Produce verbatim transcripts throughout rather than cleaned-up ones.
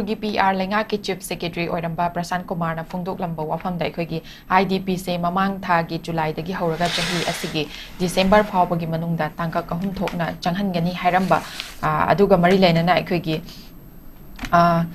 ꯒꯤ P R ꯂꯩꯉꯥꯛꯀꯤ chief secretary ꯑꯣꯏꯔꯝꯕ ꯄ꯭ꯔꯁꯥꯟ ꯀꯨꯃꯥꯔꯅ ꯐꯣꯡꯗꯣꯛꯂꯝꯕ ꯋꯥꯐꯝꯗ, ꯑꯩꯈꯣꯏꯒꯤ ꯑꯥꯏ ꯗꯤ ꯄꯤꯁꯦ ꯃꯃꯥꯡ ꯊꯥꯒꯤ ꯖꯨꯂꯥꯏꯗꯒꯤ ꯍꯧꯔꯒ ꯆꯍꯤ ꯑꯁꯤꯒꯤ ꯗꯤꯁꯦꯝꯕꯔ ꯐꯥꯎꯕꯒꯤ ꯃꯅꯨꯡꯗ ꯇꯥꯡꯀꯛ ꯑꯍꯨꯝ ꯊꯣꯛꯅ ꯆꯪꯍꯟꯒꯅꯤ ꯍꯥꯏꯔꯝꯕ, ꯑ, ꯑꯗꯨꯒ ꯃꯔꯤ ꯂꯩꯅꯅ ꯑꯩꯈꯣꯏꯒꯤ, ꯑ,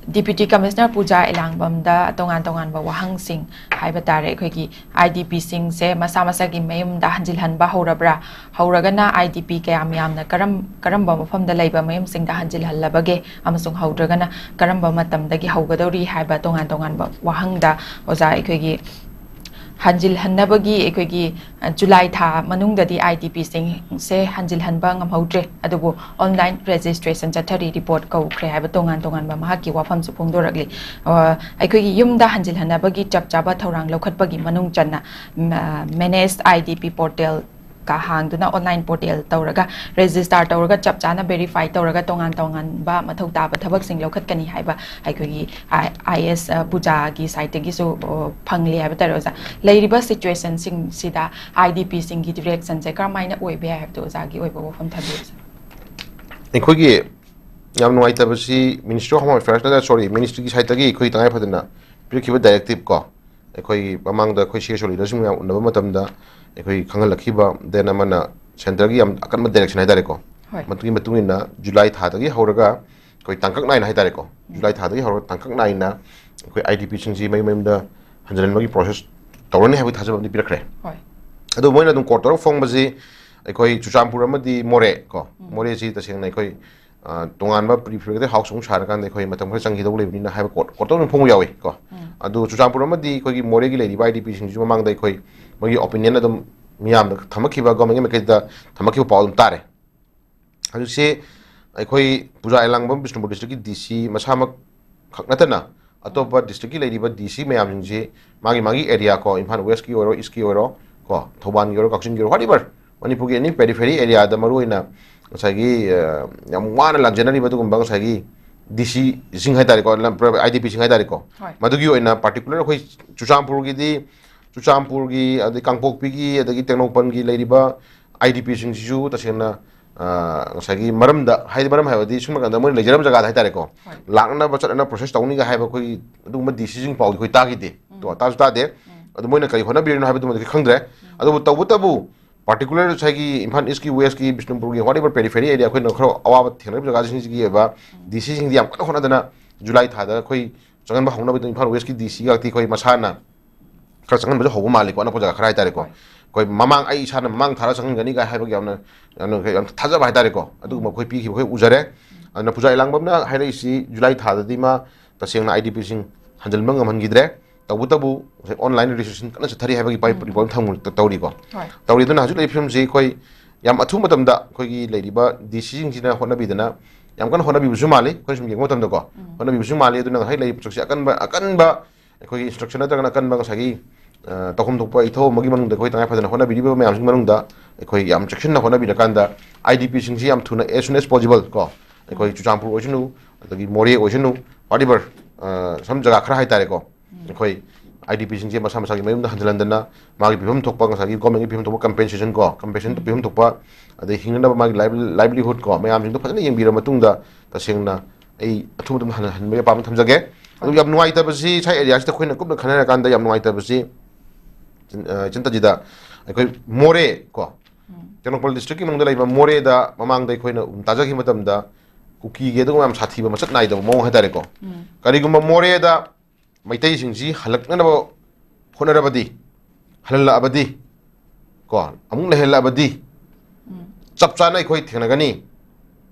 ꯗꯤꯄ꯭ꯌꯨꯇꯤ ꯀꯃꯤꯁꯅꯔ ꯄꯨꯖꯥ ꯏꯂꯥꯡꯕꯝꯗ ꯇꯣꯉꯥꯟ ꯇꯣꯉꯥꯟꯕ ꯋꯥꯍꯪꯁꯤꯡ ꯍꯥꯏꯕ ꯇꯥꯔꯦ, ꯑꯩꯈꯣꯏꯒꯤ ꯑꯥꯏ ꯗꯤ ꯄꯤꯁꯤꯡꯁꯦ ꯃꯁꯥ ꯃꯁꯥꯒꯤ ꯃꯌꯨꯝꯗ ꯍꯟꯖꯤꯜꯍꯟꯕ ꯍꯧꯔꯕ꯭ꯔꯥ? ꯍꯧꯔꯒꯅ ꯑꯥꯏ ꯗꯤ ꯄꯤ ꯀꯌꯥꯝ ꯌꯥꯝꯅ ꯀꯔꯝ-, ꯀꯔꯝꯕ ꯃꯐꯝꯗ ꯂꯩꯕ ꯃꯌꯨꯝꯁꯤꯡꯗ ꯍꯟꯖꯤꯜꯍꯜꯂꯕꯒꯦ? ꯑꯃꯁꯨꯡ ꯍꯧꯗ꯭ꯔꯒꯅ ꯀꯔꯝꯕ ꯃꯇꯝꯗꯒꯤ ꯍꯧꯒꯗꯧꯔꯤ ꯍꯥꯏꯕ ꯇꯣꯉꯥꯟ ꯇꯣꯉꯥꯟꯕ ꯋꯥꯍꯪꯗ ꯑꯣꯖꯥ ꯑꯩꯈꯣꯏꯒꯤ ꯍꯟꯖꯤꯜꯍꯟꯅꯕꯒꯤ ꯑꯩꯈꯣꯏꯒꯤ, ꯑ, ꯖꯨꯂꯥꯏ ꯊꯥ ꯃꯅꯨꯡꯗꯗꯤ ꯑꯥꯏ ꯗꯤ ꯄꯤꯁꯤꯡꯁꯦ ꯍꯟꯖꯤꯜꯍꯟꯕ ꯉꯝꯍꯧꯗ꯭ꯔꯦ, ꯑꯗꯨꯕꯨ ꯑꯣꯟꯂꯥꯏꯟ ꯔꯦꯖꯤꯁꯇ꯭ꯔꯦꯁꯟ ꯆꯠꯊꯔꯤ, ꯔꯤꯄꯣꯔꯠ ꯀꯧꯈ꯭ꯔꯦ ꯍꯥꯏꯕ ꯇꯣꯉꯥꯟ ꯇꯣꯉꯥꯟꯕ ꯃꯍꯥꯛꯀꯤ ꯋꯥꯐꯝꯁꯨ ꯐꯣꯡꯗꯣꯔꯛꯂꯤ꯫ ꯑ, ꯑꯩꯈꯣꯏꯒꯤ ꯌꯨꯝꯗ ꯍꯟꯖꯤꯜꯍꯟꯅꯕꯒꯤ ꯆꯞ ꯆꯥꯕ ꯊꯧꯔꯥꯡ ꯂꯧꯈꯠꯄꯒꯤ ꯃꯅꯨꯡ ꯆꯟꯅ, ꯃ-, manage I D P portal ꯀ ꯍꯥꯡꯗꯨꯅ ꯑꯣꯟꯂꯥꯏꯟ ꯄꯣꯔꯇꯦꯜ ꯇꯧꯔꯒ, ꯔꯦꯖꯤꯁꯇꯥꯔ ꯇꯧꯔꯒ, ꯆꯞ ꯆꯥꯅ ꯚꯦꯔꯤꯐꯥꯏ ꯇꯧꯔꯒ, ꯇꯣꯉꯥꯟ ꯇꯣꯉꯥꯟꯕ ꯃꯊꯧ ꯇꯥꯕ ꯊꯕꯛꯁꯤꯡ ꯂꯧꯈꯠꯀꯅꯤ ꯍꯥꯏꯕ ꯑꯩꯈꯣꯏꯒꯤ ꯑꯥꯏ ꯑꯦꯁ ꯄꯨꯖꯥꯒꯤ ꯁꯥꯏꯠꯇꯒꯤꯁꯨ, ꯑ, ꯐꯪꯂꯦ ꯍꯥꯏꯕ ꯇꯥꯔꯦ, ꯑꯣꯖꯥ꯫ ꯂꯩꯔꯤꯕ ꯁꯤꯆꯨꯋꯦꯁꯟꯁꯤꯡꯁꯤꯗ ꯑꯥꯏ ꯗꯤ ꯄꯤꯁꯤꯡꯒꯤ ꯔꯤꯌꯦꯛꯁꯟꯁꯦ ꯀꯔꯝꯍꯥꯏꯅ ꯑꯣꯏꯕ ꯌꯥꯏ ꯍꯥꯏꯕꯗꯣ ꯑꯣꯖꯥꯒꯤ ꯑꯣꯏꯕ ꯋꯥꯐꯝ ꯊꯝꯕꯤꯌꯨ, ꯁꯥꯔ꯫ ꯑꯩꯈꯣꯏꯒꯤ ꯌꯥꯝ ꯅꯨꯡꯉꯥꯏꯇꯕꯁꯤ Ministry of Home Affairs ꯅꯠꯇ꯭ꯔ, sorry, ꯃꯤꯅꯤꯁꯇ꯭ꯔꯤꯒꯤ ꯁꯥꯏꯠꯇꯒꯤ ꯑꯩꯈꯣꯏ ꯇꯉꯥꯏ ꯐꯗꯅ ꯄꯤꯔꯛꯈꯤꯕ ꯗꯥꯏꯔꯦꯛꯇꯤꯞ ꯀꯣ, ꯑꯩꯈꯣꯏꯒꯤ ꯃꯃꯥꯡꯗ ꯑꯩꯈꯣꯏ ꯁꯤ ꯑꯦꯁ ꯑꯣ ꯂꯤꯗꯔꯁꯤꯡ ꯃꯌꯥꯝ ꯎꯅꯕ ꯃꯇꯝꯗ ꯑꯩꯈꯣꯏ ꯈꯪꯍꯜꯂꯛꯈꯤꯕ, then ꯑꯃꯅ ꯁꯦꯟꯇꯔꯒꯤ ꯌꯥꯝ ꯑꯀꯟꯕ ꯗꯥꯏꯔꯦꯛꯁꯟ ꯍꯥꯏꯇꯥꯔꯦꯀꯣ꯫ ꯍꯣꯏ꯫ ꯃꯗꯨꯒꯤ ꯃꯇꯨꯡ ꯏꯟꯅ ꯖꯨꯂꯥꯏ ꯊꯥꯗꯒꯤ ꯍꯧꯔꯒ ꯑꯩꯈꯣꯏ ꯇꯥꯡꯀꯛ ꯅꯥꯏꯅ ꯍꯥꯏꯇꯥꯔꯦꯀꯣ, ꯎꯝ꯫ ꯖꯨꯂꯥꯏ ꯊꯥꯗꯒꯤ ꯍꯧꯔꯒ ꯇꯥꯡꯀꯛ ꯅꯥꯏꯅ ꯑꯩꯈꯣꯏ ꯑꯥꯏ ꯗꯤ ꯄꯤꯁꯤꯡꯁꯤ ꯃꯌꯨꯝ ꯃꯌꯨꯝꯗ ꯍꯟꯖꯤꯜꯍꯟꯕꯒꯤ ꯄ꯭ꯔꯣꯁꯦꯁ ꯇꯧꯔꯅꯤ ꯍꯥꯏꯕꯒꯤ ꯊꯥꯖꯕ ꯑꯃꯗꯤ ꯄꯤꯔꯛꯈ꯭ꯔꯦ꯫ ꯍꯣꯏ꯫ ꯑꯗꯨ ꯃꯣꯏꯅ ꯑꯗꯨꯝ ꯀꯣꯔꯠ ꯇꯧꯔꯒ ꯐꯣꯡꯕꯁꯤ ꯑꯩꯈꯣꯏ ꯆꯨꯔꯆꯥꯟꯄꯨꯔ ꯑꯃꯗꯤ ꯃꯣꯔꯦ ꯀꯣ, ꯎꯝ꯫ ꯃꯣꯔꯦꯁꯤ ꯇꯁꯦꯡꯅ ꯑꯩꯈꯣꯏ, ꯑ, ꯇꯣꯉꯥꯟꯕ ꯄ꯭ꯔꯤꯐꯦꯛꯇꯦꯠ ꯍꯥꯎꯁ ꯑꯃꯨꯛ ꯁꯥꯔꯀꯥꯟꯗ ꯑꯩꯈꯣꯏ ꯃꯇꯝ ꯈꯔ ꯆꯪꯈꯤꯗꯧ ꯂꯩꯕꯅꯤꯅ ꯍꯥꯏꯕ ꯀꯣꯔꯠ, ꯀꯣꯔꯠꯇ ꯑꯗꯨꯝ ꯐꯣꯡꯕ ꯌꯥꯎꯏ ꯀꯣ꯫ ꯎꯝ꯫ ꯑꯗꯨ ꯆꯨꯔꯆꯥꯟꯄꯨꯔ ꯑꯃꯗꯤ ꯑꯩꯈꯣꯏꯒꯤ ꯃꯣꯔꯦꯒꯤ ꯂꯩꯔꯤꯕ ꯑꯥꯏ ꯗꯤ ꯄꯤꯁꯤꯡꯁꯤꯁꯨ ꯃꯃꯥꯡꯗ ꯑꯩꯈꯣꯏ ꯃꯣꯏꯒꯤ ꯑꯣꯄꯤꯅꯤꯌꯟ ꯑꯗꯨꯝ ꯃꯤꯌꯥꯝꯗ ꯊꯝꯃꯛꯈꯤꯕ, ꯒꯣꯔꯃꯦꯟꯒꯤ ꯃꯥꯏꯀꯩꯗ ꯊꯝꯃꯛꯈꯤꯕ ꯄꯥꯎ ꯑꯗꯨꯝ ꯇꯥꯔꯦ꯫ ꯍꯧꯖꯤꯛꯁꯦ ꯑꯩꯈꯣꯏ ꯄꯨꯖꯥ ꯑꯦꯂꯥꯡꯕꯝ ꯕꯤꯁꯅꯨꯄꯨꯔ ꯗꯤꯁꯇ꯭ꯔꯤꯛꯀꯤ ꯗꯤ ꯁꯤ ꯃꯁꯥꯃꯛ ꯈꯛ ꯅꯠꯇꯅ ꯑꯇꯣꯞꯄ ꯗꯤꯁꯇ꯭ꯔꯤꯛꯀꯤ ꯂꯩꯔꯤꯕ ꯗꯤ ꯁꯤ ꯃꯌꯥꯝꯁꯤꯡꯁꯤ ꯃꯥꯒꯤ ꯃꯥꯒꯤ ꯑꯦꯔꯤꯌꯥ ꯀꯣ, ꯏꯝꯐꯥꯜ ꯋꯦꯁꯀꯤ ꯑꯣꯏꯔꯣ, ꯏꯁꯀꯤ ꯑꯣꯏꯔꯣ ꯀꯣ, ꯊꯧꯕꯥꯜꯒꯤ ꯑꯣꯏꯔꯣ, ꯀꯛꯆꯤꯡꯒꯤ ꯑꯣꯏꯔꯣ, whatever, ꯃꯅꯤꯄꯨꯔꯒꯤ ꯑꯦꯅꯤ ꯄꯦꯔꯤꯐꯦꯔꯤ ꯑꯦꯔꯤꯌꯥꯗ ꯃꯔꯨꯑꯣꯏꯅ ꯉꯁꯥꯏꯒꯤ, ꯑ, ꯌꯥꯝ ꯋꯥꯅ ꯂꯥꯟꯖꯦꯟꯅꯔꯤꯕ ꯑꯗꯨꯒꯨꯝꯕ ꯉꯁꯥꯏꯒꯤ ꯗꯤ ꯁꯤꯁꯤꯡ ꯍꯥꯏꯇꯥꯔꯦꯀꯣ, ꯂꯝ-, ꯑꯥꯏ ꯗꯤ ꯄꯤꯁꯤꯡ ꯍꯥꯏꯇꯥꯔꯦꯀꯣ꯫ ꯍꯣꯏ꯫ ꯃꯗꯨꯒꯤ ꯑꯣꯏꯅ ꯄꯥꯔꯇꯤꯀꯨꯂꯔ ꯑꯩꯈꯣꯏ ꯆꯨꯔꯆꯥꯟꯄꯨꯔꯒꯤꯗꯤ, ꯆꯨꯔꯆꯥꯟꯄꯨꯔꯒꯤ, ꯑꯗꯩ ꯀꯥꯡꯄꯣꯛꯄꯤꯒꯤ, ꯑꯗꯒꯤ ꯇꯦꯡꯅꯧꯄꯜꯒꯤ ꯂꯩꯔꯤꯕ ꯑꯥꯏ ꯗꯤ ꯄꯤꯁꯤꯡꯁꯤꯁꯨ ꯇꯁꯦꯡꯅ ꯑ, ꯉꯁꯥꯏꯒꯤ ꯃꯔꯝꯗ, ꯍꯥꯏꯗꯤ ꯃꯔꯝ ꯍꯥꯏꯕꯗꯤ ꯁꯨꯝ ꯀꯥꯟꯗ ꯃꯣꯏꯅ ꯂꯩꯖꯔꯝꯕ ꯖꯒꯥꯗ ꯍꯥꯏꯇꯥꯔꯦꯀꯣ, ꯍꯣꯏ꯫ ꯂꯥꯛꯅꯕ ꯆꯠꯅꯅꯕ ꯄ꯭ꯔꯣꯁꯦꯁ ꯇꯧꯅꯤꯒ ꯍꯥꯏꯕ ꯑꯩꯈꯣꯏꯒꯤ ꯑꯗꯨꯒꯨꯝꯕ ꯗꯤ ꯁꯤꯁꯤꯡ ꯄꯥꯎꯗꯤ ꯑꯩꯈꯣꯏ ꯇꯥꯈꯤꯗꯦ꯫ ꯎꯝ꯫ ꯇꯣ, ꯇꯥꯁꯨ ꯇꯥꯗꯦ꯫ ꯎꯝ꯫ ꯑꯗꯨ ꯃꯣꯏꯅ ꯀꯔꯤ ꯍꯣꯠꯅꯕꯤꯔꯤꯅꯣ ꯍꯥꯏꯕꯗꯨꯃꯗꯤ ꯑꯩꯈꯣꯏ ꯈꯪꯗ꯭ꯔꯦ꯫ ꯎꯝ꯫ ꯑꯗꯨꯕꯨ ꯇꯧꯕꯇꯕꯨ ꯄꯥꯔꯇꯤꯀꯨꯂꯔ ꯉꯁꯥꯏꯒꯤ ꯏꯝꯐꯥꯜ ꯏꯁꯀꯤ, ꯋꯦꯁꯀꯤ, ꯕꯤꯁꯅꯨꯄꯨꯔꯒꯤ, whatever periphery area ꯑꯩꯈꯣꯏꯅ ꯈꯔ ꯑꯋꯥꯕ ꯊꯦꯡꯅꯔꯤꯕ ꯖꯒꯥꯁꯤꯡꯁꯤꯒꯤ ꯑꯣꯏꯕ ꯎꯝ꯫ ꯗꯤ ꯁꯤꯁꯤꯡꯗꯤ ꯌꯥꯝ ꯀꯟꯅ ꯍꯣꯠꯅꯗꯅ ꯖꯨꯂꯥꯏ ꯊꯥꯗ ꯑꯩꯈꯣꯏ ꯆꯪꯍꯟꯕ ꯍꯧꯅꯕꯒꯤꯗꯃꯛ ꯏꯝꯐꯥꯜ ꯋꯦꯁꯀꯤ ꯗꯤ ꯁꯤꯒ ꯑꯩꯈꯣꯏ ꯃꯁꯥꯅ ꯈꯔ ꯆꯪꯍꯟꯕꯁꯨ ꯍꯧꯕ ꯃꯥꯜꯂꯤꯀꯣ, ꯑꯅꯛꯄ ꯖꯒꯥ ꯈꯔ ꯍꯥꯏꯇꯥꯔꯦꯀꯣ꯫ ꯍꯣꯏ꯫ ꯑꯩꯈꯣꯏ ꯃꯃꯥꯡ ꯑꯩ ꯏꯁꯥꯅ ꯃꯃꯥꯡ ꯊꯥꯔ ꯆꯪꯍꯟꯒꯅꯤ ꯀꯥꯏ ꯍꯥꯏꯕꯒꯤ ꯌꯥꯝꯅ, ꯌꯥꯝꯅ, ꯌꯥꯝ ꯊꯥꯖꯕ ꯍꯥꯏꯇꯥꯔꯦꯀꯣ꯫ ꯑꯗꯨꯒꯨꯝꯕ ꯎꯝ꯫ ꯑꯩꯈꯣꯏ ꯄꯤꯈꯤꯕ ꯑꯩꯈꯣꯏ ꯎꯖꯔꯦ꯫ ꯎꯝ꯫ ꯑꯗꯨꯅ ꯄꯨꯖꯥ ꯏꯂꯥꯡꯕꯝꯅ ꯍꯥꯏꯔꯛꯏꯁꯤ ꯖꯨꯂꯥꯏ ꯊꯥꯗꯗꯤ ꯃꯥ ꯇꯁꯦꯡꯅ ꯑꯥꯏ ꯗꯤ ꯄꯤꯁꯤꯡ ꯍꯟꯖꯤꯟꯕ ꯉꯝꯍꯟꯈꯤꯗ꯭ꯔꯦ꯫ ꯇꯧꯕꯇꯕꯨ ꯉꯁꯥꯏ online registration ꯀꯟꯅ ꯆꯠꯊꯔꯤ ꯍꯥꯏꯕꯒꯤ ꯄꯥꯎ, ꯎꯝ꯫ ꯔꯤꯄꯣꯔꯠ ꯑꯃ ꯊꯝ-, ꯇꯧꯔꯤꯀꯣ꯫ ꯍꯣꯏ꯫ ꯇꯧꯔꯤ꯫ ꯑꯗꯨꯅ ꯍꯧꯖꯤꯛ ꯂꯩꯔꯤꯕ ꯐꯤꯕꯝꯁꯤ ꯑꯩꯈꯣꯏ ꯌꯥꯝ ꯑꯊꯨꯕ ꯃꯇꯝꯗ ꯑꯩꯈꯣꯏꯒꯤ ꯂꯩꯔꯤꯕ ꯗꯤ ꯁꯤꯁꯤꯡꯁꯤꯅ ꯍꯣꯠꯅꯕꯤꯗꯅ ꯌꯥꯝ ꯀꯟꯅ ꯍꯣꯠꯅꯕꯤꯕꯁꯨ ꯃꯥꯜꯂꯤ꯫ ꯑꯩꯈꯣꯏꯅ ꯁꯨꯝ ꯌꯦꯡꯕ ꯃꯇꯝꯗꯀꯣ, ꯎꯝ꯫ ꯍꯣꯠꯅꯕꯤꯕꯁꯨ ꯃꯥꯜꯂꯤ꯫ ꯑꯗꯨꯅ ꯉꯁꯥꯏ ꯂꯩꯔꯤꯕ ꯄꯣꯠꯁꯛꯁꯦ ꯑꯀꯟꯕ, ꯑꯀꯟꯕ ꯑꯩꯈꯣꯏꯒꯤ instruction ꯅꯠꯇ꯭ꯔꯒꯅ ꯑꯀꯟꯕ ꯉꯁꯥꯏꯒꯤ, ꯑ, ꯇꯧꯐꯝ ꯊꯣꯛꯄ ꯏꯊꯧ ꯑꯃꯒꯤ ꯃꯅꯨꯡꯗ ꯑꯩꯈꯣꯏ ꯇꯉꯥꯏ ꯐꯗꯅ ꯍꯣꯠꯅꯕꯤꯔꯤꯕ ꯃꯌꯥꯝꯁꯤꯒꯤ ꯃꯅꯨꯡꯗ ꯑꯩꯈꯣꯏ ꯌꯥꯝ ꯆꯦꯛꯁꯤꯟꯅ ꯍꯣꯠꯅꯕꯤꯔꯀꯥꯟꯗ ꯑꯥꯏ ꯗꯤ ꯄꯤꯁꯤꯡꯁꯤ ꯌꯥꯝ ꯊꯨꯅ, as soon as possible ꯀꯣ, ꯑꯩꯈꯣꯏ ꯎꯝ꯫ ꯆꯨꯔꯆꯥꯟꯄꯨꯔ ꯑꯣꯏꯁꯅꯨ, ꯑꯗꯒꯤ ꯃꯣꯔꯦ ꯑꯣꯏꯁꯅꯨ, whatever, ꯑ, some ꯖꯒꯥ ꯈꯔ ꯍꯥꯏꯇꯥꯔꯦꯀꯣ, ꯎꯝ꯫ ꯑꯩꯈꯣꯏ ꯑꯥꯏ ꯗꯤ ꯄꯤꯁꯤꯡꯁꯦ ꯃꯁꯥ ꯃꯁꯥꯒꯤ ꯃꯌꯨꯝꯗ ꯍꯟꯖꯤꯜꯍꯟꯗꯅ ꯃꯥꯒꯤ ꯄꯤꯐꯝ ꯊꯣꯛꯄ, ꯉꯁꯥꯏꯒꯤ government ꯀꯤ ꯄꯤꯐꯝ ꯊꯣꯛꯄ compensation ꯀꯣ, compensation ꯎꯝ꯫ ꯄꯤꯐꯝ ꯊꯣꯛꯄ, ꯑꯗꯩ ꯍꯤꯡꯅꯅꯕ ꯃꯥꯒꯤ liveli-, livelihood ꯀꯣ, ꯃꯌꯥꯝꯁꯤꯡꯗꯣ ꯐꯖꯅ ꯌꯦꯡꯕꯤꯔ ꯃꯇꯨꯡꯗ ꯇꯁꯦꯡꯅ ꯑꯩ ꯑꯊꯨꯕ ꯃꯇꯝꯗ ꯍꯟ-, ꯍꯟꯕꯒꯤ ꯑꯄꯥꯝꯕ ꯊꯝꯖꯒꯦ꯫ ꯑꯗꯨ ꯍꯣꯏ꯫ ꯌꯥꯝ ꯅꯨꯡꯉꯥꯏꯇꯕꯁꯤ, ꯁ꯭ꯋꯥꯏ area ꯁꯤꯗ ꯑꯩꯈꯣꯏꯅ ꯀꯨꯞꯅ ꯈꯟꯅꯔꯀꯥꯟꯗ ꯌꯥꯝ ꯅꯨꯡꯉꯥꯏꯇꯕꯁꯤ, ꯆꯤꯟ-, ꯑ, ꯆꯤꯟꯇꯖꯤꯗ ꯑꯩꯈꯣꯏ ꯃꯣꯔꯦ ꯀꯣ, ꯎꯝ꯫ ꯇꯦꯡꯅꯧꯄꯜ district ꯀꯤ ꯃꯅꯨꯡꯗ ꯂꯩꯕ ꯃꯣꯔꯦꯗ ꯃꯃꯥꯡꯗ ꯑꯩꯈꯣꯏꯅ ꯇꯥꯖꯈꯤꯕ ꯃꯇꯝꯗ ꯀꯨꯀꯤꯒꯤ ꯑꯗꯨꯒꯨꯝꯕ ꯌꯥꯝ ꯁꯥꯊꯤꯕ ꯃꯁꯛ ꯅꯥꯏꯗꯕ ꯃꯑꯣꯡ ꯍꯥꯏꯇꯥꯔꯦꯀꯣ꯫ ꯎꯝ꯫ ꯀꯔꯤꯒꯨꯝꯕ ꯃꯣꯔꯦꯗ ꯃꯩꯇꯩꯁꯤꯡꯁꯤ ꯍꯜꯂꯛꯅꯅꯕ ꯍꯣꯠꯅꯔꯕꯗꯤ, ꯍꯜꯍꯜꯂꯛꯑꯕꯗꯤ, ꯀꯣ, ꯑꯃꯨꯛ ꯂꯩꯍꯜꯂꯛꯑꯕꯗꯤ, ꯎꯝ꯫ ꯆꯞ ꯆꯥꯅ ꯑꯩꯈꯣꯏ ꯊꯦꯡꯅꯒꯅꯤ,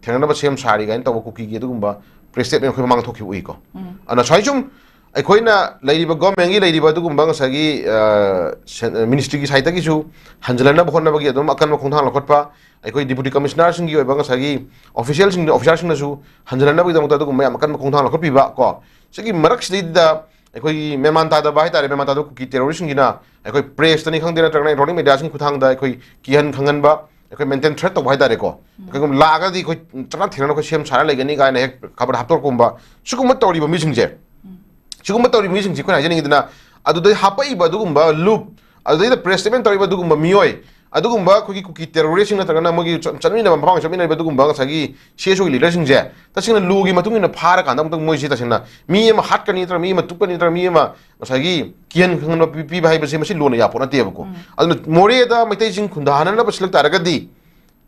ꯊꯦꯡꯅꯅꯕ ꯁꯦꯝ ꯁꯥꯔꯤ ꯀꯥꯏꯅ ꯇꯧꯕ ꯀꯨꯀꯤꯒꯤ ꯑꯗꯨꯒꯨꯝꯕ press statement ꯑꯩꯈꯣꯏ ꯃꯃꯥꯡꯗ ꯊꯣꯛꯈꯤꯕ ꯎꯏꯀꯣ꯫ ꯎꯝ꯫ ꯑꯗꯨꯅ ꯁꯨꯃꯥꯏ ꯁꯨꯝ ꯑꯩꯈꯣꯏꯅ ꯂꯩꯔꯤꯕ government ꯀꯤ ꯂꯩꯔꯤꯕ ꯑꯗꯨꯒꯨꯝꯕ ꯉꯁꯥꯏꯒꯤ, ꯑ, ꯁꯦꯟ-, ministry ꯒꯤ side ꯇꯒꯤꯁꯨ ꯍꯟꯖꯤꯜꯍꯟꯅꯕ ꯍꯣꯠꯅꯕꯒꯤ ꯑꯗꯨꯝ ꯑꯀꯟꯕ ꯈꯣꯡꯊꯥꯡ ꯂꯧꯈꯠꯄ, ꯑꯩꯈꯣꯏ deputy commissioner ꯁꯤꯡꯒꯤ ꯑꯣꯏꯕ ꯉꯁꯥꯏꯒꯤ official ꯁꯤꯡ, officer ꯁꯤꯡꯅꯁꯨ ꯍꯟꯖꯤꯜꯍꯟꯅꯕꯒꯤꯗꯃꯛꯇ ꯑꯗꯨꯒꯨꯝꯕ ꯌꯥꯝ ꯑꯀꯟꯕ ꯈꯣꯡꯊꯥꯡ ꯂꯧꯈꯠꯄꯤꯕ ꯀꯣ꯫ ꯁꯤꯒꯤ ꯃꯔꯛꯁꯤꯗꯩꯗ ꯑꯩꯈꯣꯏꯒꯤ ꯃꯦꯟꯃꯥꯟ ꯇꯥꯗꯕ ꯍꯥꯏꯇꯥꯔꯦ, ꯃꯦꯟꯃꯥꯟ ꯇꯥꯗꯕ ꯀꯨꯀꯤ terrorist ꯁꯤꯡꯁꯤꯅ ꯑꯩꯈꯣꯏ press ꯇꯅꯤ ꯈꯪꯗꯦ, ꯅꯠꯇ꯭ꯔꯒꯅ electronic media ꯁꯤꯡꯒꯤ ꯈꯨꯠꯊꯥꯡꯗ ꯑꯩꯈꯣꯏ ꯀꯤꯍꯟ ꯈꯪꯍꯟꯕ, ꯑꯩꯈꯣꯏ maintain threat ꯇꯧꯕ ꯍꯥꯏꯇꯥꯔꯦꯀꯣ꯫ ꯎꯝ꯫ ꯀꯩꯒꯨꯝꯕ ꯂꯥꯛꯑꯒꯗꯤ ꯑꯩꯈꯣꯏ ꯆꯞ ꯊꯦꯡꯅꯅ ꯑꯩꯈꯣꯏ ꯁꯦꯝ ꯁꯥꯔ ꯂꯩꯒꯅꯤ ꯀꯥꯏꯅ ꯍꯦꯛ ꯈꯕꯔ ꯍꯥꯞꯇꯣꯔꯛꯄꯒꯨꯝꯕ, ꯁꯤꯒꯨꯝꯕ ꯇꯧꯔꯤꯕ ꯃꯤꯁꯤꯡꯁꯦ, ꯎꯝ꯫ ꯁꯤꯒꯨꯝꯕ ꯇꯧꯔꯤꯕ ꯃꯤꯁꯤꯡꯁꯦ ꯑꯩꯈꯣꯏꯅ ꯍꯥꯏꯖꯅꯤꯡꯉꯤꯗꯅ, ꯑꯗꯨꯗꯩ ꯍꯥꯞꯄꯛꯏꯕ ꯑꯗꯨꯒꯨꯝꯕ ꯂꯨꯞ, ꯑꯗꯨꯗꯩꯗ press statement ꯇꯧꯔꯤꯕ ꯑꯗꯨꯒꯨꯝꯕ ꯃꯤꯑꯣꯏ, ꯑꯗꯨꯒꯨꯝꯕ ꯑꯩꯈꯣꯏꯒꯤ ꯀꯨꯀꯤ ꯇꯦꯔꯣꯔꯤꯁ꯭ꯠꯁꯤꯡ ꯅꯠꯇ꯭ꯔꯒꯅ ꯃꯣꯏꯒꯤ ꯆꯠ- ꯆꯠꯃꯤꯟꯅꯕ, ꯃꯐꯝ ꯆꯠꯃꯤꯟꯅꯔꯤꯕ ꯑꯗꯨꯒꯨꯝꯕ ꯉꯁꯥꯏꯒꯤ ꯁꯤ ꯑꯦꯁ ꯑꯣꯒꯤ ꯂꯤꯗꯔꯁꯤꯡꯁꯦ ꯇꯁꯦꯡꯅ ꯂꯣꯒꯤ ꯃꯇꯨꯡ ꯏꯟꯅ ꯐꯥꯔꯀꯥꯟꯗ ꯑꯃꯨꯛꯇꯪ ꯃꯣꯏꯁꯤ ꯇꯁꯦꯡꯅ ꯃꯤ ꯑꯃ ꯍꯥꯠꯀꯅꯤ ꯅꯠꯇ꯭ꯔꯒ ꯃꯤ ꯑꯃ ꯇꯨꯞꯀꯅꯤ ꯅꯠꯇ꯭ꯔꯒ ꯃꯤ ꯑꯃ ꯉꯁꯥꯏꯒꯤ ꯀꯤꯍꯟ ꯈꯪꯍꯟꯕ ꯄꯤ- ꯄꯤꯕ ꯍꯥꯏꯕꯁꯦ ꯃꯁꯤ ꯂꯣꯅ ꯌꯥꯄꯣꯠ ꯅꯠꯇꯦꯕꯀꯣ꯫ ꯑꯗꯨꯅ ꯃꯣꯔꯦꯗ ꯃꯩꯇꯩꯁꯤꯡ ꯈꯨꯟꯗꯥꯍꯟꯅꯅꯕ ꯁꯤꯜꯂꯛ ꯇꯥꯔꯒꯗꯤ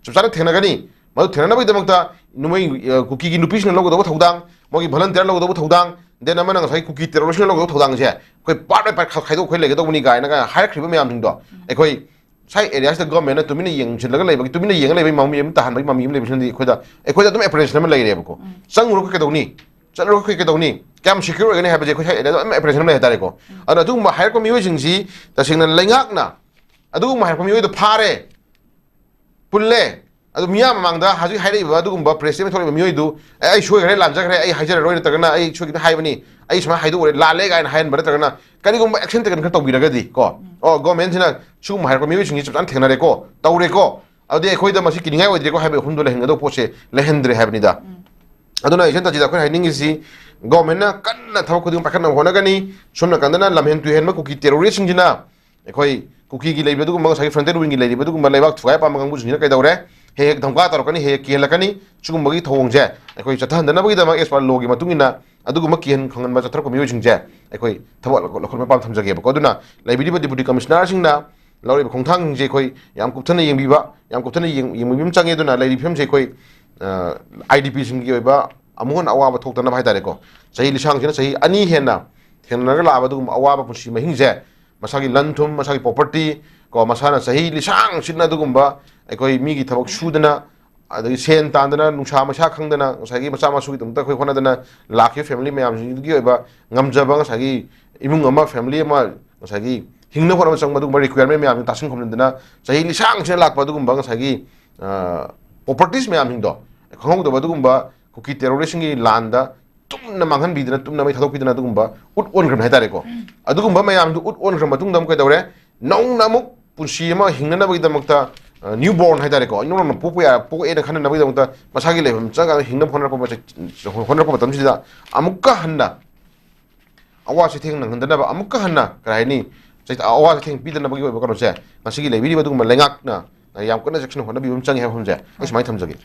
ꯆꯞ ꯆꯥꯅ ꯊꯦꯡꯅꯒꯅꯤ꯫ ꯃꯗꯨ ꯊꯦꯡꯅꯅꯕꯒꯤꯗꯃꯛꯇ ꯅꯣꯏ, ꯑ, ꯀꯨꯀꯤꯒꯤ ꯅꯨꯄꯤꯁꯤꯡꯅ ꯂꯧꯒꯗꯧꯕ ꯊꯧꯗꯥꯡ, ꯃꯣꯏꯒꯤ ꯚꯣꯂꯟꯇꯤꯌꯔ ꯂꯧꯒꯗꯧꯕ ꯊꯧꯗꯥꯡ, ꯗꯦꯟ ꯑꯃꯅ ꯉꯁꯥꯏ ꯀꯨꯀꯤ ꯇꯦꯔꯣꯔꯤꯁ꯭ꯠꯅ ꯂꯧꯒꯗꯧꯕ ꯊꯧꯗꯥꯡꯁꯦ ꯑꯩꯈꯣꯏ ꯄꯥꯔꯠ ꯕꯥꯏ ꯄꯥꯔꯠ ꯈꯥꯏꯗꯣꯛ ꯑꯩꯈꯣꯏ ꯂꯩꯒꯗꯧꯕꯅꯤ ꯀꯥꯏꯅꯒ ꯍꯥꯏꯔꯛꯈ꯭ꯔꯤꯕ ꯃꯌꯥꯝꯁꯤꯡꯗꯣ ꯑꯩꯈꯣꯏ ꯁꯥꯏ ꯑꯦꯔꯤꯌꯥꯁꯤꯗ ꯒꯣꯔꯃꯦꯟꯅ ꯇꯨꯃꯤꯟꯅ ꯌꯦꯡꯁꯤꯜꯂꯒ ꯂꯩꯕꯒꯤ, ꯇꯨꯃꯤꯟꯅ ꯌꯦꯡꯉ ꯂꯩꯕꯒꯤ ꯃꯃꯤ ꯑꯃ ꯇꯥꯍꯟꯕꯒꯤ ꯃꯃꯤ ꯑꯃ ꯂꯩꯕꯁꯤꯅꯗꯤ ꯑꯩꯈꯣꯏꯗ, ꯑꯩꯈꯣꯏꯗ ꯑꯗꯨꯝ ꯑꯦꯄ꯭ꯔꯤꯁꯤꯌꯦꯁꯟ ꯑꯃ ꯂꯩꯔꯦꯕꯀꯣ꯫ ꯆꯪꯉꯨꯔꯒ ꯀꯩꯗꯧꯅꯤ? ꯆꯠꯂꯨꯔꯒ ꯑꯩꯈꯣꯏ ꯀꯩꯗꯧꯅꯤ? ꯀꯌꯥꯝ ꯁꯦꯀ꯭ꯌꯨꯔ ꯑꯣꯏꯒꯅꯤ ꯍꯥꯏꯕꯁꯦ ꯑꯩꯈꯣꯏ ꯁꯥꯏ ꯑꯦꯔꯤꯌꯥꯗ ꯑꯗꯨꯝ ꯑꯦꯄ꯭ꯔꯤꯁꯤꯌꯦꯁꯟ ꯑꯃ ꯂꯩ ꯍꯥꯏꯇꯥꯔꯦꯀꯣ꯫ ꯑꯗꯨꯅ ꯑꯗꯨꯒꯨꯝꯕ ꯍꯥꯏꯔꯛꯄ ꯃꯤꯑꯣꯏꯁꯤꯡꯁꯤ ꯇꯁꯦꯡꯅ ꯂꯩꯉꯥꯛꯅ ꯑꯗꯨꯒꯨꯝꯕ ꯍꯥꯏꯔꯛꯄ ꯃꯤꯑꯣꯏꯗꯣ ꯐꯥꯔꯦ, ꯄꯨꯜꯂꯦ꯫ ꯑꯗꯨ ꯃꯤꯌꯥꯝ ꯃꯃꯥꯡꯗ ꯍꯧꯖꯤꯛ ꯍꯥꯏꯔꯛꯏꯕ ꯑꯗꯨꯒꯨꯝꯕ ꯄ꯭ꯔꯦꯁ ꯁ꯭ꯇꯦꯠꯃꯦꯟ ꯊꯣꯛꯂꯛꯏꯕ ꯃꯤꯑꯣꯏꯗꯨ, "ꯑꯦ, ꯑꯩ ꯁꯣꯏꯈ꯭ꯔꯦ, ꯂꯥꯟꯖꯈ꯭ꯔꯦ, ꯑꯩ ꯍꯥꯏꯖꯔꯔꯣꯏ", ꯅꯠꯇ꯭ꯔꯒꯅ "ꯑꯩ ꯁꯣꯏꯈꯤꯗ ꯍꯥꯏꯕꯅꯤ, ꯑꯩ ꯁꯨꯃꯥꯏꯅ ꯍꯥꯏꯗꯣꯛꯎꯔꯦ, ꯂꯥꯜꯂꯦ" ꯀꯥꯏꯅ ꯍꯥꯏꯍꯟꯕ ꯅꯠꯇ꯭ꯔꯒꯅ ꯀꯔꯤꯒꯨꯝꯕ ꯑꯦꯛꯁꯟ ꯇꯦꯀꯟ ꯈꯔ ꯇꯧꯕꯤꯔꯒꯗꯤ ꯀꯣ, ꯑꯣ, ꯒꯣꯔꯃꯦꯟꯁꯤꯅ ꯁꯤꯒꯨꯝꯕ ꯍꯥꯏꯔꯛꯄ ꯃꯤꯑꯣꯏꯁꯤꯡꯁꯤ ꯆꯞ ꯆꯥꯅ ꯊꯦꯡꯅꯔꯦꯀꯣ, ꯇꯧꯔꯦꯀꯣ, ꯑꯗꯨꯗꯤ ꯑꯩꯈꯣꯏꯗ ꯃꯁꯤ ꯀꯤꯅꯤꯡꯉꯥꯏ ꯑꯣꯏꯗ꯭ꯔꯦꯀꯣ ꯍꯥꯏꯕ ꯋꯥꯐꯝꯗꯣ ꯂꯩꯍꯟꯒꯗꯧꯕ ꯄꯣꯠꯁꯦ ꯂꯩꯍꯟꯗ꯭ꯔꯦ ꯍꯥꯏꯕꯅꯤꯗ꯫ ꯑꯗꯨꯅ ꯏꯆꯟ ꯇꯥꯖꯤꯗ ꯑꯩꯈꯣꯏꯅ ꯍꯥꯏꯅꯤꯡꯉꯤꯁꯤ, ꯒꯣꯔꯃꯦꯟꯅ ꯀꯟꯅ ꯊꯕꯛ ꯈꯨꯗꯤꯡꯃꯛ ꯄꯥꯏꯈꯠꯅꯕ ꯍꯣꯠꯅꯒꯅꯤ꯫ ꯁꯣꯝ ꯅꯥꯀꯟꯗꯅ ꯂꯝꯍꯦꯟ ꯇꯨꯍꯦꯟꯕ ꯀꯨꯀꯤ ꯇꯦꯔꯣꯔꯤꯁ꯭ꯠꯁꯤꯡꯁꯤꯅ ꯑꯩꯈꯣꯏ ꯀꯨꯀꯤꯒꯤ ꯂꯩꯕ ꯑꯗꯨꯒꯨꯝꯕ ꯉꯁꯥꯏꯒꯤ ꯐ꯭ꯔꯟꯇꯦꯜ ꯋꯤꯡꯒꯤ ꯂꯩꯔꯤꯕ ꯑꯗꯨꯒꯨꯝꯕ ꯂꯩꯕꯥꯛ ꯊꯨꯒꯥꯏ ꯄꯥꯝꯕ ꯀꯥꯡꯕꯨꯁꯤꯡꯁꯤꯅ ꯀꯩꯗꯧꯔꯦ? ꯍꯦꯛ ꯍꯦꯛ ꯙꯝꯀꯥ ꯇꯧꯔꯛꯀꯅꯤ, ꯍꯦꯛ ꯍꯦꯛ ꯀꯤꯍꯜꯂꯛꯀꯅꯤ꯫ ꯁꯤꯒꯨꯝꯕꯒꯤ ꯊꯧꯑꯣꯡꯁꯦ ꯑꯩꯈꯣꯏ ꯆꯠꯊꯍꯟꯗꯅꯕꯒꯤꯗꯃꯛ as per law ꯒꯤ ꯃꯇꯨꯡ ꯏꯟꯅ ꯑꯗꯨꯒꯨꯝꯕ ꯀꯤꯍꯟ ꯈꯪꯍꯟꯕ ꯆꯠꯊꯔꯛꯄ ꯃꯤꯑꯣꯏꯁꯤꯡꯁꯦ ꯑꯩꯈꯣꯏ ꯊꯕꯛ ꯂꯧꯈꯠ-, ꯂꯧꯈꯠꯄ ꯄꯥꯝ ꯊꯝꯖꯒꯦꯕꯀꯣ꯫ ꯑꯗꯨꯅ ꯂꯩꯕꯤꯔꯤꯕ ꯗꯤꯄꯨꯇꯤ ꯀꯃꯤꯁꯅꯔꯁꯤꯡꯅ ꯂꯧꯔꯤꯕ ꯈꯣꯡꯊꯥꯡꯁꯤꯡꯁꯦ ꯑꯩꯈꯣꯏ ꯌꯥꯝ ꯀꯨꯞꯊꯅ ꯌꯦꯡꯕꯤꯕ, ꯌꯥꯝ ꯀꯨꯞꯊꯅ ꯌꯦꯡ-, ꯌꯦꯡꯕꯤꯕ ꯑꯃ ꯆꯪꯉꯦ꯫ ꯑꯗꯨꯅ ꯂꯩꯔꯤꯕ ꯐꯤꯕꯝꯁꯦ ꯑꯩꯈꯣꯏ, ꯑ, ꯑꯥꯏ ꯗꯤ ꯄꯤꯁꯤꯡꯒꯤ ꯑꯣꯏꯕ ꯑꯃꯨꯛ ꯍꯟꯅ ꯑꯋꯥꯕ ꯊꯣꯛꯇꯅꯕ ꯍꯥꯏꯇꯥꯔꯦꯀꯣ꯫ ꯆꯍꯤ ꯂꯤꯁꯥꯡꯁꯤꯅ ꯆꯍꯤ ꯑꯅꯤ ꯍꯦꯟꯅ ꯊꯦꯡꯅꯔꯒ ꯂꯥꯛꯑꯕ ꯑꯗꯨꯒꯨꯝꯕ ꯑꯋꯥꯕ ꯄꯨꯟꯁꯤ ꯃꯍꯤꯡꯁꯦ, ꯃꯁꯥꯒꯤ ꯂꯟ ꯊꯨꯝ, ꯃꯁꯥꯒꯤ ꯄ꯭ꯔꯣꯄꯔꯇꯤ ꯀꯣ, ꯃꯁꯥꯅ ꯆꯍꯤ ꯂꯤꯁꯥꯡ ꯁꯤꯠꯅ ꯑꯗꯨꯒꯨꯝꯕ ꯑꯩꯈꯣꯏ ꯃꯤꯒꯤ ꯊꯕꯛ ꯁꯨꯗꯅ, ꯑꯗꯒꯤ ꯁꯦꯟ ꯇꯥꯟꯗꯅ, ꯅꯨꯡꯁꯥ ꯃꯩꯁꯥ ꯈꯪꯗꯅ ꯉꯁꯥꯏꯒꯤ ꯃꯆꯥ ꯃꯁꯨꯒꯤꯗꯃꯛꯇ ꯑꯩꯈꯣꯏ ꯍꯣꯠꯅꯗꯅ ꯂꯥꯛꯈꯤꯕ ꯐꯦꯃꯤꯂꯤ ꯃꯌꯥꯝꯁꯤꯡꯗꯨꯒꯤ ꯑꯣꯏꯕ ꯉꯝꯖꯕ, ꯉꯁꯥꯏꯒꯤ ꯏꯃꯨꯡ ꯑꯃ, ꯐꯦꯃꯤꯂꯤ ꯑꯃ ꯉꯁꯥꯏꯒꯤ ꯍꯤꯡꯅꯕ ꯍꯣꯠꯅꯕ ꯆꯪꯕ ꯑꯗꯨꯒꯨꯝꯕ ꯔꯤꯀ꯭ꯋꯥꯌꯔꯃꯦꯟ ꯃꯌꯥꯝꯁꯤ ꯇꯥꯁꯤꯟ ꯈꯣꯝꯖꯤꯟꯗꯅ ꯆꯍꯤ ꯂꯤꯁꯥꯡꯁꯤꯗ ꯂꯥꯛꯄ ꯑꯗꯨꯒꯨꯝꯕ ꯉꯁꯥꯏꯒꯤ, ꯑ, ꯄ꯭ꯔꯣꯄꯔꯇꯤꯁ ꯃꯌꯥꯝꯁꯤꯡꯗꯣ ꯈꯪꯍꯧꯗꯕ ꯑꯗꯨꯒꯨꯝꯕ ꯀꯨꯀꯤ ꯇꯦꯔꯣꯔꯤꯁ꯭ꯠꯁꯤꯡꯒꯤ ꯂꯥꯟꯗ ꯇꯨꯝꯅ ꯃꯥꯡꯍꯟꯕꯤꯗꯅ, ꯇꯨꯝꯅ ꯃꯩ ꯊꯥꯗꯣꯛꯄꯤꯗꯅ ꯑꯗꯨꯒꯨꯝꯕ ꯎꯠ ꯑꯣꯟꯈ꯭ꯔꯕꯅꯤ ꯍꯥꯏꯇꯥꯔꯦꯀꯣ꯫ ꯑꯗꯨꯒꯨꯝꯕ ꯃꯌꯥꯝꯗꯨ ꯎꯠ ꯑꯣꯟꯈ꯭ꯔ ꯃꯇꯨꯡꯗ ꯑꯃꯨꯛ ꯀꯩꯗꯧꯔꯦ? ꯅꯧꯅ ꯑꯃꯨꯛ ꯄꯨꯟꯁꯤ ꯑꯃ ꯍꯤꯡꯅꯅꯕꯒꯤꯗꯃꯛꯇ, ꯑ, ꯅ꯭ꯌꯨ ꯕꯣꯔꯟ ꯍꯥꯏꯇꯥꯔꯦꯀꯣ, ꯏꯅꯧ ꯅꯧꯅ ꯄꯣꯛꯄ ꯌꯥ-, ꯄꯣꯛꯑꯦꯅ ꯈꯟꯅꯅꯕꯒꯤꯗꯃꯛꯇ ꯃꯁꯥꯒꯤ ꯂꯩꯐꯝ ꯆꯪꯉꯒ ꯍꯤꯡꯅꯕ ꯍꯣꯠꯅꯔꯛꯄ ꯃꯆ-, ꯍꯣꯠꯅꯔꯛꯄ ꯃꯇꯝꯁꯤꯗ ꯑꯃꯨꯛꯀ ꯍꯟꯅ ꯑꯋꯥ ꯆꯩꯊꯦꯡ ꯅꯪꯍꯟꯗꯅꯕ ꯑꯃꯨꯛꯀ ꯍꯟꯅ, ꯀꯔꯤ ꯍꯥꯏꯅꯤ, ꯆꯩ-, ꯑꯋꯥ ꯆꯩꯊꯦꯡ ꯄꯤꯗꯅꯕꯒꯤ ꯑꯣꯏꯕ ꯀꯩꯅꯣꯁꯦ ꯉꯁꯤꯒꯤ ꯂꯩꯕꯤꯔꯤꯕ ꯑꯗꯨꯒꯨꯝꯕ ꯂꯩꯉꯥꯛꯅ ꯌꯥꯝ ꯀꯟꯅ ꯆꯦꯛꯁꯤꯟꯅ ꯍꯣꯠꯅꯕꯤꯕ ꯑꯃ ꯆꯪꯉꯦ ꯍꯥꯏꯕ ꯋꯥꯐꯝꯁꯦ ꯑꯩ ꯁꯨꯃꯥꯏꯅ ꯊꯝꯖꯒꯦ꯫